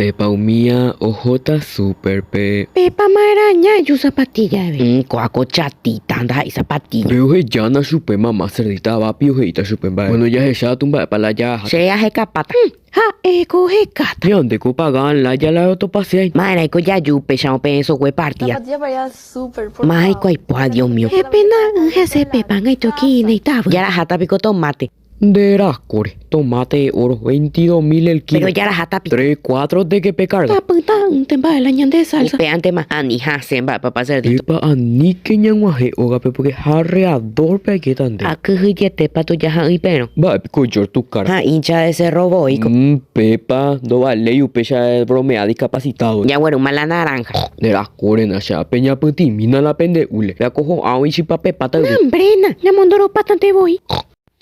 Pepa umía ohóta súperpe. Pepa ma'erãña eju zapatilla eve. Mm, kóa ko chatita ndaha'éi zapatilla. Pe ohejána chupe mamá cerdita avápi ohe'íta chupe mba'e. Bueno jahechátu mba'épa la jaháta. Che ahekapáta. Mm, ha'e ko ohekáta. Ñande ko pagán lája la rotopaseái. Ma'erãiko jaju upéicharõ peẽ sogue partida. Zapatilla para ir al súper, por Máiko favor. aipóa, Dios mío. Epena y hese Pepa ngaito ki'ĩne itavy. Jaraháta piko tomate. Nde rascore, tomate de oro, 22 mil el kilo. Péro jaraháta piko. Tres, cuatro de que pe carga. Tapyta'ỹnte mba'e la ñande salsa. Upéantema, ani hasẽ mba'e papá cerdito. Epa aníke ñag̃uahẽ ógape porque jarreador-pe aikéta nde. Akyhyjetépa tuja ha'ỹi perõ. Mba'e piko George tu cara. Ha hincha de cerro voíko. Mm, Pepa, ndovaléi upéicha bromea discapacitado. Jaguerúma la naranja. Nde rascórena che ápe ñapytĩmína la pende úle. Rakoho'águi chipa pepáta yvy. Nambrena, ñamondoropátante voi.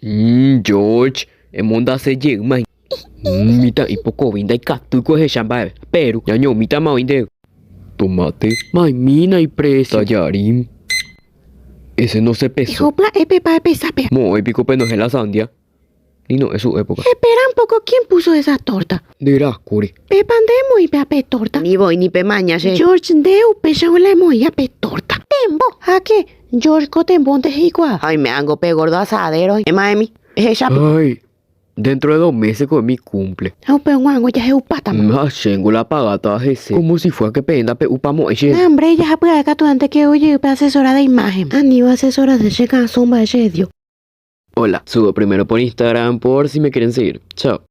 Mm, George, emondase jeýma. Mm, mitã'i pokovi ndaikatúiko ehecha mba'eve. Peru, ñañomítama oĩ ndéve. Tomate, maimína iprecio. Tallarín, ese no se pesó. Eho pya'e pepa epesa pe. Moõi piko penohẽ la sandia? Ni no'ẽ su época. Espera un poco, ¿quién puso esa torta? Nde rascóre. Pepa nde emoĩ pe ape torta. Ni voi ni pemaña che. George nde upéicha la emoĩ ape torta. Tembo, háke, George ko tembónte he'ikuaa. Ha oime ángo pe gordo asadero. Ema'ẽmi, ehechápe. Ay, dentro de dos meses ko mi cumple. Ha upe og̃uahẽngo jahe'upátama. Ha chéngo la apagátava hese. Como si fuera que peẽ ndape'upamo'ãi che. Nambre, jahapy'ae katu ante que ojey pe asesora de imagen. Anívo asesorase che kasõ mba'e che dio. Hola, subo primero por Instagram por si me quieren seguir. Chao.